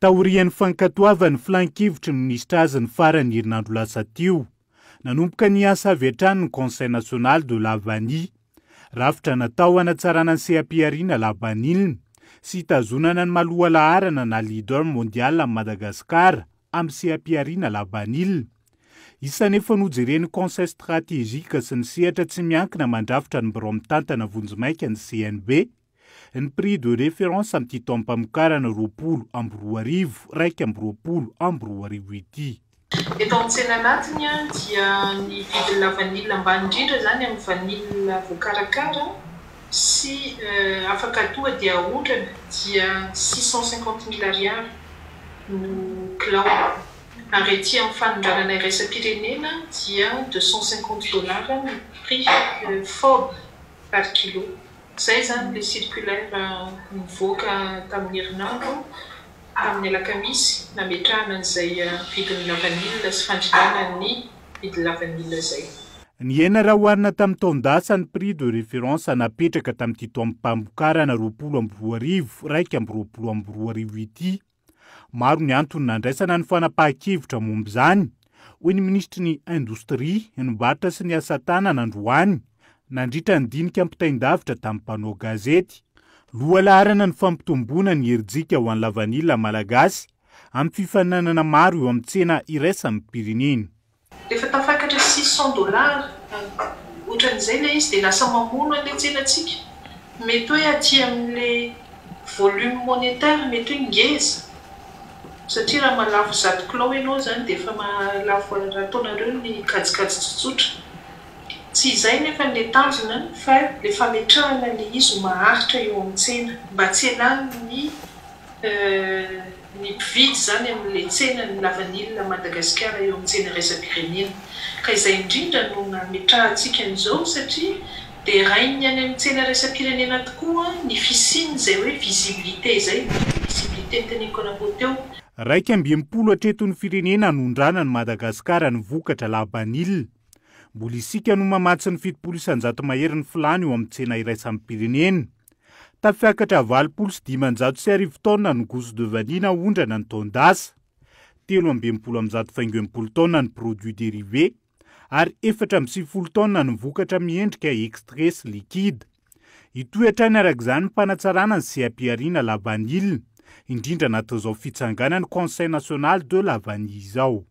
Taorian'ny fankatoavan'ny filankevitry ny minisitra azy ny faran'ny herinandro lasa teo, nanomboka niasa avy hatrany ny Conseil national de la vanille. Rafitra natao hanatsarana ny seha-pihariana lavanilina sy hitazonana ny maha lohalaharana na leader mondial an'i Madagasikara amin'ny seha-pihariana lavanila. Isan'ny efa nojeren'ny Conseil stratégique sy ny sehatra tsy miankina mandrafitra ny birao mitantana vonjimaika ny CNB, Ny prix de référence amin'ity taom-pamokarana 2020 2021 ity. Eto amin'ny tsena anatiny dia ny vidin'ny lavanila ambany indrindra izany amin'ny vanila voakarakara sy afaka atoa dia aondrana dia 650 mille ariary no kilao ary aty amin'ny fanondranana iraisam-pirenena dia 250 dollars ny prix fob par kilo. Izay izany ilay circulaire nivoaka tamin'ny herinandro, tamin'ny alakamisy, nametrahana an'izay vidin'ny lavanila sy fandrindrana ny vidin'ny lavanila izay. Nihena raha oharina tamin'ny taon-dasa ny prix de référence napetraka tamin'ity taom-pamokarana 2020 2021 ity. Maro ny antony nandraisana ny fanapahan-kevitra momba izany, hoy ny minisitry ny Indostria, ny varotra sy ny asa tanana androany, nandritra ny dinika ampitain-davitra tamin'ny mpanao gazety. Lohalaharana ny fampitomboana ny herijika ho an'ny lavanila malagasy amin'ny fifaninanana maro eo amin'ny tsena iraisam-pirenena. Rehefa tafakatra 600 dollars otran'izay ilay izy dia lasa mamono an'ilay tsenantsika. Mety hoe aty amin'ilay volume monétaire mety hoe ngeza satria raha mahalafo 100 kilao ianao izany dia efa mahalafo raha ataonareo ny kajikajy tsotsotra. Tsy izay nefa ilay tanjona fa ilay fametrahana ilay izy ho maharitra eo amin'ny tsena mba tsy hialan'ny ny mpividy izany amin'ilay tsenan'ny lavanila Madagasikara eo amin'ny tsena iraisam-pirenena. Ka izay indrindra no nametrahantsika an'izao satria dia rain'ny any amin'ny tsena iraisam-pirenena tokoa ny fisian'izay hoe visibilité izay, visibilité noteneniko anareo teo. 61 hatreto ny firenena hanondranan'i Madagasikara ny vokatra lavanila. Mbola isika no mamatsy ny 70% mahery ny filàna eo amin'ny tsena iraisam-pirenena. Tafiakatra 1580 taonina ny gousse de vanille naondrana ny taon-dasa. 163 faingo 60 taonina ny produit dérivé ary 94 taonina ny vokatra miendrika extrait sy liquide. Hitohy hatrany araka izany ny fanatsarana ny seha-pihariana lavanila, indrindra anatin'izao fitsanganan'ny Conseil national de la vanille izao.